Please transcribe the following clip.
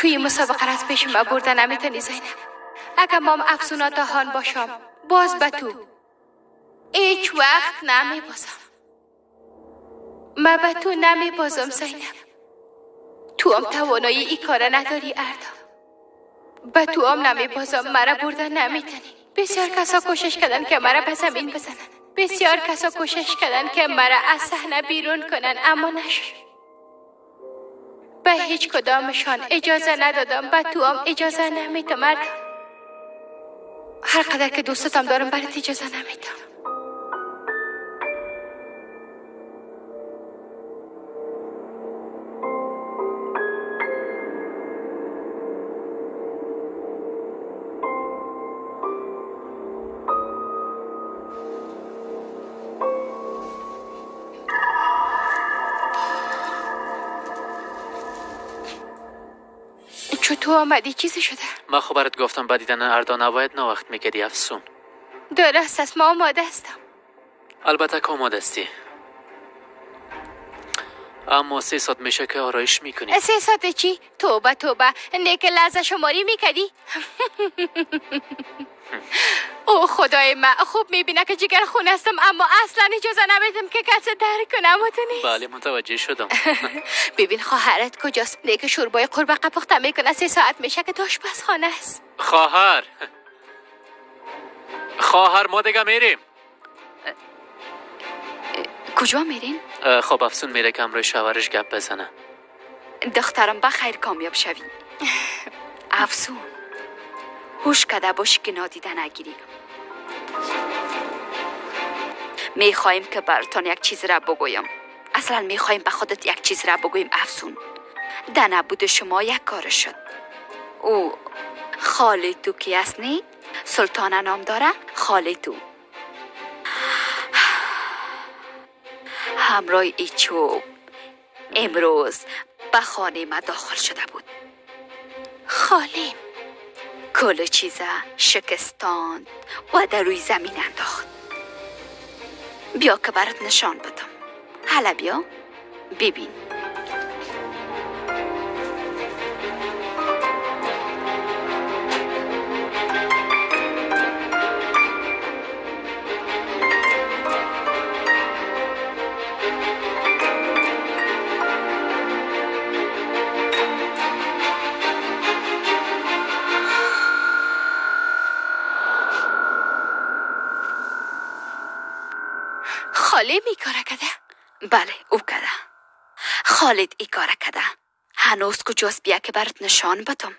توی مسابقه را از پیش ما برده نمیتونی زینب. اگر مام افسونا تاهان باشم باز به تو هیچ وقت نمیبازم. ما به تو نمیبازم زینب. تو هم توانایی ای کار نداری اردا. به تو هم نمیبازم. مرا برده نمیتونی. بسیار کسا کوشش کردن که مرا به زمین بزنن. بسیار کسا کوشش کردن که مرا از صحنه بیرون کنن، اما نشد. به هیچ کدامشان اجازه ندادم. به تو هم اجازه نمیدم اردا. هر قدر که دوستتم دارم برات اجازه نمیدم. تو آمدی چیزی شده؟ من خب برات گفتم با دیدن اردا نباید ناوقت میکردی افسون. درست است، ما آماده هستم. البته که آماده هستی، اما 3 ساعت میشه که آرایش میکنی. 3 ساعت چی؟ توبه توبه، نیک لحظه شماری میکردی؟ او خدای من، خوب میبینه که جگر خون هستم، اما اصلا اجازه نمیدم که کسی درک کنه. اما تو نیست. بله متوجه شدم. ببین خواهرت کجاست؟ نیک شوربای قورباغه پخته میکنه. 3 ساعت میشه که تو آشپزخانه است. خواهر خواهر ما دیگه میریم. کجا میرین؟ خب افسون میره که همراه شوهرش گپ بزنه. دخترم بخیر کامیاب شوی. افسون هوش کده باشی که نادیده نگیری. میخوایم که براتان یک چیز را بگویم. اصلا میخوایم به خودت یک چیز را بگویم افسون. در نبود شما یک کار شد. او خاله تو کی است نی؟ سلطانه نام داره. خاله تو همراه ای چوب امروز به خانه ما داخل شده بود. خاله کل چیزه شکستاند و در روی زمین انداخت. بیا که برات نشان بدم. حالا بیا ببین. خاله می کاره کده؟ بله او کده. خالد ای کاره کده. هنوز کجاست؟ بیا که برات نشان بدم.